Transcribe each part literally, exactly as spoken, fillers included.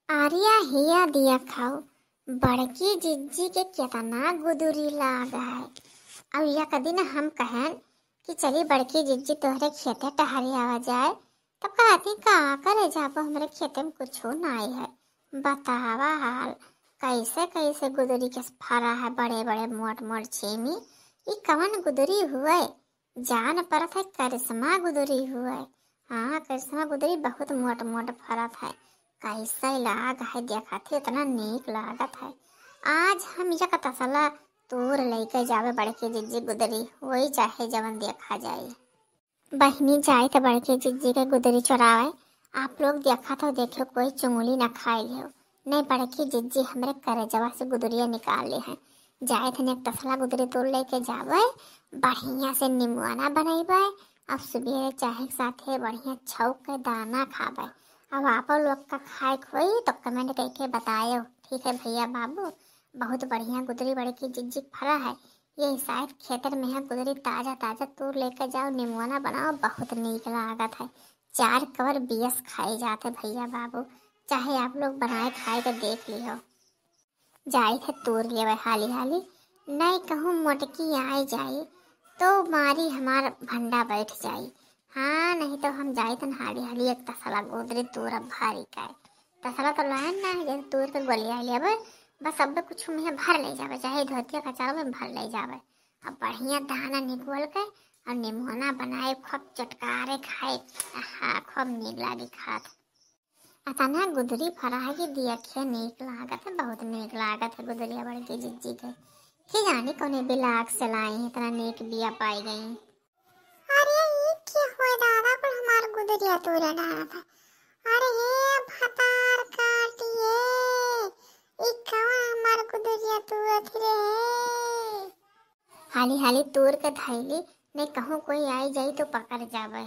अरे हिया देखउ, बड़की जिज्जी के केतना गुदुरी लाग है। अब एक दिन हम कहन कि चली बड़की जिज्जी तोहरे खेते टहरे आवा जाए, तब कहती का करे जाबो, हमरे खेते में कुछो नाई है। बतावा हाल, कैसे कैसे गुदुरी के फरा है, बड़े बड़े मोट मोट छीमी। ई कवन गुदुरी हुए? जान परत है करिश्मा गुदुरी हुए। हाँ, करिश्मा गुदुरी बहुत मोट मोट फरत है। कैसे लाग है देखत ही, इतना नीक लागत है। आज हम एक तसला तूर लेके जावे बड़की जिज्जी गुदुरी, वही चाहे जवन देखा जाए। बहिनी जाए तो बड़की जिज्जी के गुदुरी चोरावे। आप लोग देखा तो देखियो, कोई चुंगली ना खाए लियो। नहीं, बड़की जिज्जी हमरे करेजवा से गुदुरिया निकाल ले है। जाए थे एक तसला गुदुरी तूर लेके जावे, बढ़िया से निमुआना बनैबे। अब सुबेरे चाहे के साथे बढ़िया छौंक के दाना खाबे। अब आप लोग का खाए के होई तो comment करके बतायो, ठीक है भैया बाबू। बहुत बढ़िया गुदुरी बड़की जिज्जी के फरा है। ये शायद खेतन में है गुदुरी, ताजा ताजा तूर लेके जाओ, निमुआना बनाओ, बहुत नीक लागत है। चार कवर बियस खाए जाते भैया बाबू, चाहे आप लोग बनाए खाए के देख लियो। जाई थे तूर लेवे हाली हाली, नहीं कहूँ मोटकी आई जाई तो मारी हमार भंडा बैठ जाई। हाँ, नहीं तो हम जाई थन हाली हाली एक तसला गुदुरी तूर अब भारी का। तसला तो लायन ना है, जैसे तूर के गोलिया लेवे, बस अब कुछ में भर ले जावे, चाहे धोतिया कचार में भर ले जावे। अब बढ़िया दाना निकोल के और निमोना बनाए, खूब चटकारे खाए। आहा, खूब नीक लागी खात। अतना गुदुरी फरा है कि दियखे नीक लागत है, बहुत नीक लागत है गुदुरिया बड़की जिज्जी के। के जानी कौने बिलाक से लाई, इतना नीक बिया पाई गई। अरे ई के होए दादा, कुल हमार गुदरिया तूरे डारत है। अरे हे भतार काटिए, ई कवन हमार गुदरिया तूरत रे? हाली हाली तूर के धैली, नहीं कहूँ कोई आई जाई तो पकड़ जावे।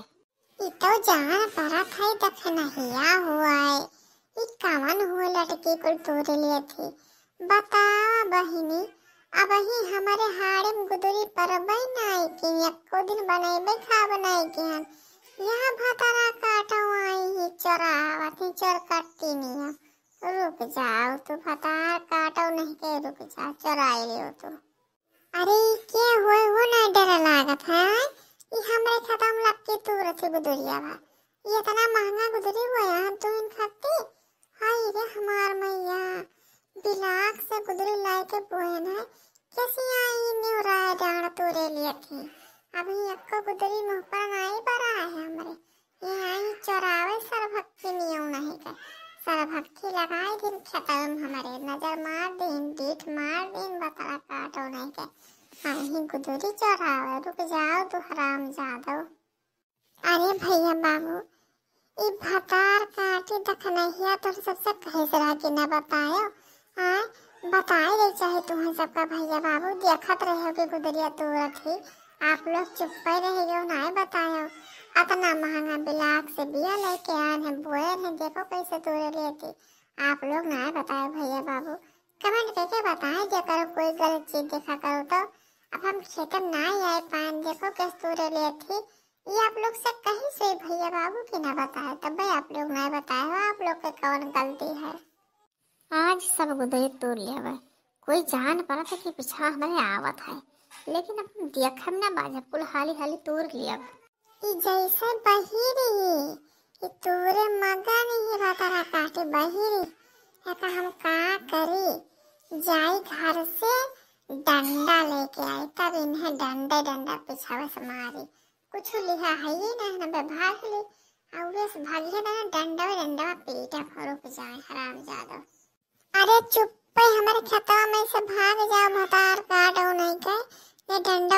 ई तो जान परत है दखनहिया हुआ है। ई कवन हुए लटकी कुल तूरे लिए थी? बतावा बहिनी, अबही हमरे हाड़े में गुदरी परबे नाई की, एको दिन बनैबे खाब नाई की हन। यह भतरा काटो आई ही चोरावत ही चोर कट्टी नियम। रुक जाओ तू भतार काटो नहीं के, रुक जा, चोराई लियो तू। अरे ई के होए हो ना डर लागत है? ई हमरे खतम लग के तूरत ही गुदरिया बा। ई इतना महंगा गुदरी हुआ है, हम तू इन खाती? हाय रे हमार मैया, बिलाक से गुदरी लाए के बोएन है, कैसी आई नेवराए डांड तोरे लिए थी। अभी एको गुदरी मुँह पर नाई बरा है हमरे। यहाँ ही चोरावे सरभक्खी नियम नहीं के। सरभक्खी लगाए दिन खेतवे में हमरे, नजर मार दिन, डीठ मार दिन, बतरा काटो नहीं के। हम ही गुदरी चोरावे, रुक जाओ तू हराम जादो। अरे भैया बाबू, ई भतार काटी दखनहिया तोर सबसे कहे से रहा कि न बतायो। आय, बताए दे चाहे तुहन सबका भैया बाबू, देखत रहे हो कि गुदरिया तूरत ही, आप लोग चुप्पे रह गयो, नाय बतायो। अतना महंगा बिलाक से बिया लेके आन है, बोए है, देखो कैसे तूरे लेती। आप लोग नाय बतायो भैया बाबू, comment करके बताए दिया करो, कोई गलत चीज देखा करो तो। अब हम खेतन नाय आए पाएन, देखो कैसे तूरे लेती। ये आप लोग से कहीं से भैया बाबू की ना बताए, तब भाई आप लोग ना बताए हो, आप लोग के कौन गलती है? आज सब गुदरी तूर लेवे, कोई जान पड़त है कि पीछा हमरे आवत है, लेकिन अपन देखम ना बाजब, कुल हाली हाली तूर लेवे। ई जैसे बहिरी, ई तूरे मगन ही भतरा काटे बहिरी, एका हम का करी, जाई घर से डंडा लेके आई, तब इन्हें डंडे डंडा पिछावे से मारी। कुछ लिहा है ये ना, ना बे भाग ले। आ उहे से भागिए ना, डंडवा, डंडवा पीटा फरुक जाए, हराम जादो। अरे चुप्पे, हमारे खेतवा में से भाग जाओ, भतार काटो नहीं के। ये डंडा